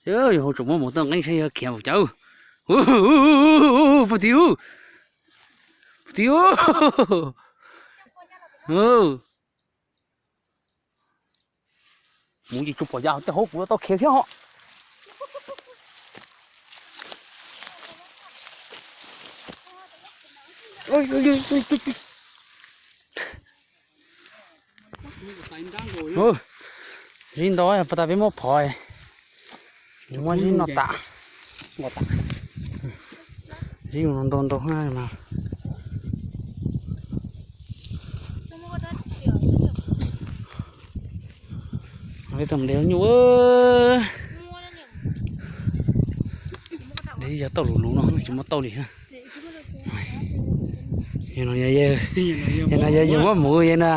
Yog hauv tseem muab mus tau nqeeb saib yog khiav npaum cas. Puag tim, puag tim. Mus ces tsuas pom yav hauv tej hauv kuv tau khiav thiab ho. Zib ntau pas tas peb muab phov, muab zib no tas. Zib ntau ntau mas. Peb tau mus de nyuj. De yog tauj lus lus no tsis muaj tauj li. Yog no yog, yog no yog yus muab mus yog na.